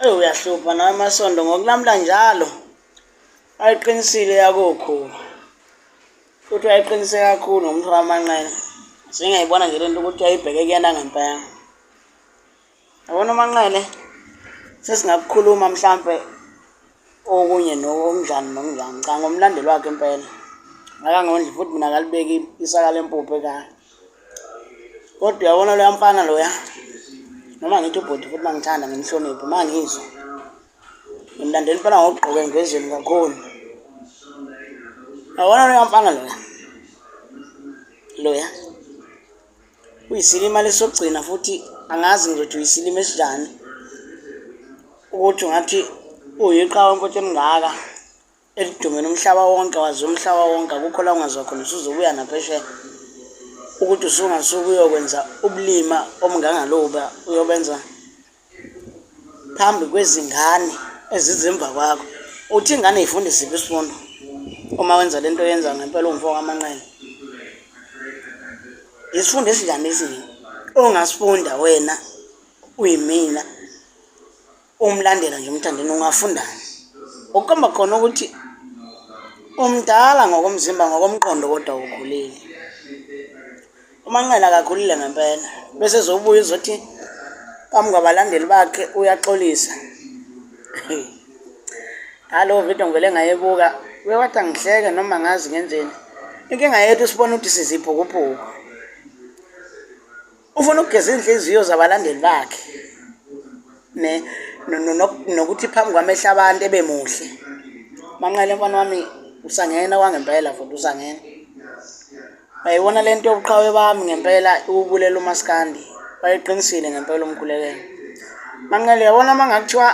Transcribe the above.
Eyi uyahlupha nawe Masondo ngokulamula njalo. Ayiqinisile yakokhuba. Futhi wayeqinise kakhulu ngomfo kaManqele. Sengiyayibona nje lento ukuthi yayibheke kuyena ngempela. Yabona uManqele sesingakukhuluma mhlampe okunye nokunjani nokunjani. Cha ngomlandeli wakhe impela. Akangondli futhi mina akalibeki isaka lempuphu ekhaya. Kodwa uyabona loya mfana loya noma ngithi ubhuti futhi mangithanda ngimhloniphe mangizwa ngimlandela impela ngokugqoka engezweni kakhulu. Yabona loya mfana loya loya uyisilima lesogcina futhi angazi ngizothi uyisilima esinjani ukuthi ungathi uyiqhawe mfowethu elingaka elidumele umhlaba wonke waziwa umhlaba wonke akukho la ungaziwa khona usuzobuya naphesheya ukuthi usungasuke uyokwenza ubulima obungangaloba uyobenza phambi kwezingane ezizemva kwakho uthi ingane ifunde siphi isifundo uma wenza lento oyenza ngempela uwumfo kaManqele isifundo esinjani esinye ongasifunda wena uyimina umlandela nje umthandeni ungafundani okukhomba khona ukuthi umdala ngokomzimba ngokomqondo kodwa ukhulile uManqele akakhulile ngempela bese ezobuya uzothi phambi kwabalandeli bakhe uyaxolisa halo video ngivele ngayibuka uye wathi angihleke noma ngazi ngenzeni inkinga yethu sibona ukuthi siziphukuphuku ufuna ukugeza iy'nhliziyo zabalandeli bakhe ne nokuthi phambi kwamehlo abantu ebe muhle Manqele mfana wami usangena kwangempela futhi usangena bayibona le nto yobuqhawe bami ngempela ukubulela umaskandi bayiqinisile ngempela umkhulekelo Manqele yabona uma ngakuthiwa